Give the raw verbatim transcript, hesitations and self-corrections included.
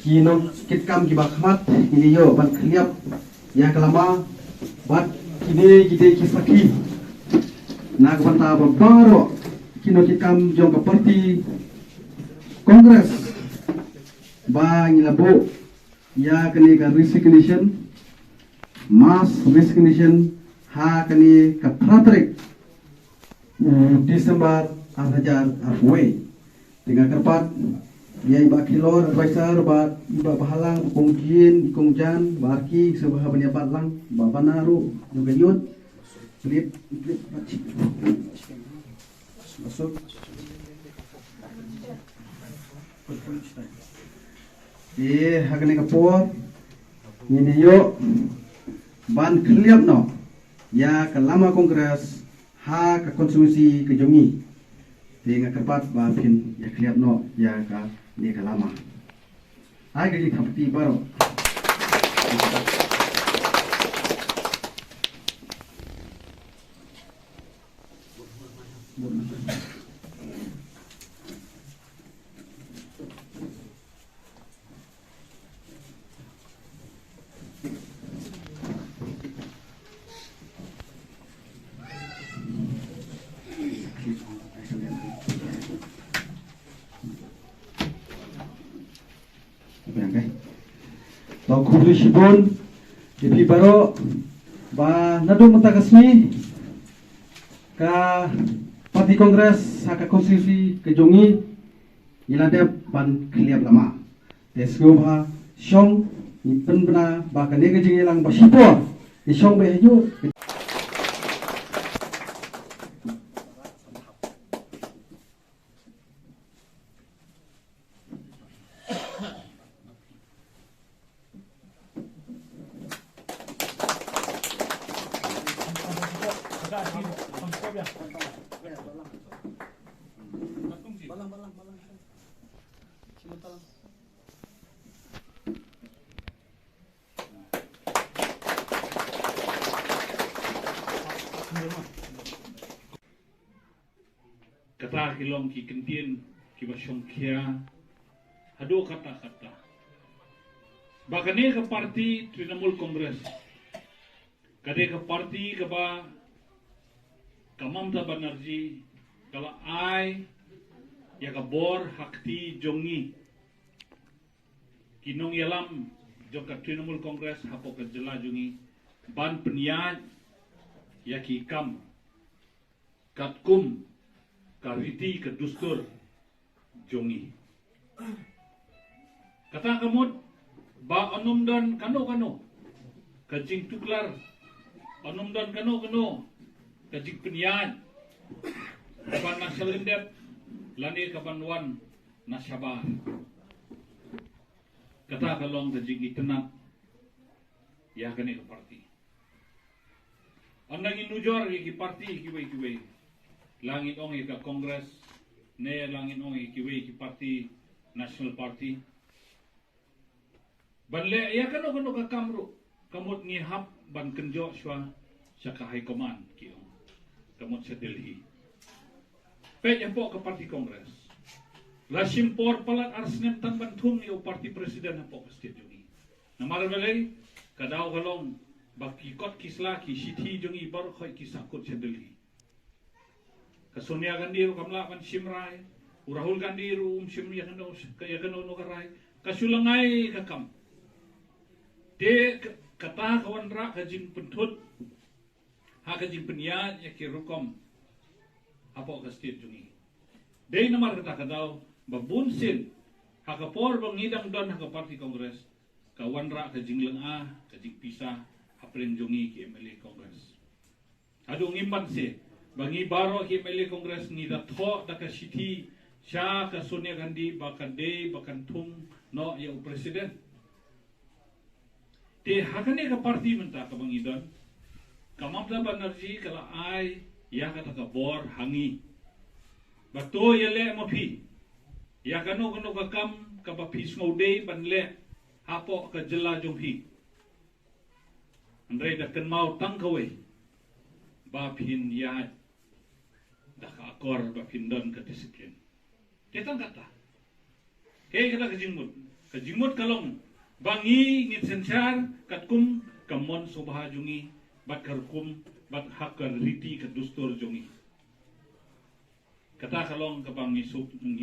Ki nongkitkam kiba khmat, ngi ïoh ban khliap ïa ka lama bad kine ki dei ki sakhi na ka bynta ba baroh ki nongkitkam jong ka party Congress ba ngi la buh ïa kane ka resignation, mass resignation ha kane ka phra tarik u December ar hajar arphew wei. Te nga kyrpad ïa i Bah Khilor, advisor, bad i Bah Bahalang, Kong Jin, Kong Jan, Bah Arki, sngewbha ban ïa bat lang, Bah Bana ruh, jong ka youth. Clip, clip, masuk. Te ha kane ka por ngin ïoh ban khliap noh ïa ka lama Congress ha ka constituency ka jong ngi. Te nga kyrpad ba phin ïa khliap noh ïa kane ka lama. Ai ka jingthap kti baroh. Biang, eh. To khublei shibun ïa phi baroh ba naduh mynta ka sngi ka Party Congress ha ka constituency ka jong ngi ngi la dep ban khliap lama. Te sngewbha shong, ngi pynbna ba kane ka jingïalang ba shipor ngi shong beit ha jur. Kata ki long ki kyntien kiba shongkhia haduh katta katta ba kane ka party Trinamool Congress ka dei ka party kaba ka Mamata Banerjee ka la ai ïa ka bor ha kti jong ngi ki nongïalam jong ka Trinamool Congress hapoh ka jylla jong ngi ban pynïaid ïa ki kam katkum ka riti ka dustur jong ngi. Kata ka mut ba yn ym don kano kano ka jingtuklar, yn ym don kano kano ka jingpynïaid ban na shalyndet lane ka ban wan na shabar. Kata ka long ka jingitynnad ïa kane ka party. Ynda ngi nujor ïa ki party kiwei kiwei, la ngin ong ïa ka Congress ne la ngin ong ïa kiwei ki party, National Party, ban leh ïa kano kano ka kam ruh ka mut ngi hap ban kynjoh shuwa sha ka High Command, ki ong, ka mut sha Delhi. Peit hapoh ka party Congress, la shim por palat ar snem tang ban thung ïa u party president hapoh ka state jong ngi. Namar balei? Ka daw ka long ba ki kot ki sla ki shithi jong ngi baroh khoit ki sahkut sha Delhi. Ka Sonia Gandhi ruh kam lah ban shim rai, u Rahul Gandhi ruh um shim ïa kano ïa kano kano ka rai, ka shu lyngngai ka kam. Te ka, kata ka wanrah ka jingpynthut ha ka jingpynïaid ïa ki rukom hapoh ka state jong ngi. Dei namar kata ka daw ba bun sien ha ka por ba ngi dang don ha ka party Congress ka wanrah ka jinglyngnga ka jingpisa hapdeng jong ngi ki M L A Congress. Haduh ngim banse ba ngi baroh ki M L A Congress ngi da thoh da ka shithi sha ka Sonia Gandhi ba ka dei ba kan thung noh ïa u president. Te ha kane ka party mynta kaba ngi don, ka Mamata Banerjee ka la ai ïa kata ka bor ha ngi ba to ïaleh ma phi ïa kano kano ka kam kaba phi sngewdei ban leh hapoh ka jylla jong phi. Hynrei da kynmaw tang kawei, ba phin ïaid da ka akor, ba phin don ka discipline. Te tang kata. Hei kata ka jingmut. Ka jingmut ka long ba ngi ngin synshar katkum ka mon sngewbha jong ngi, bad ka rukom, bad ha ka riti ka dustur jong ngi. Kata ka long kaba ngi suk ngi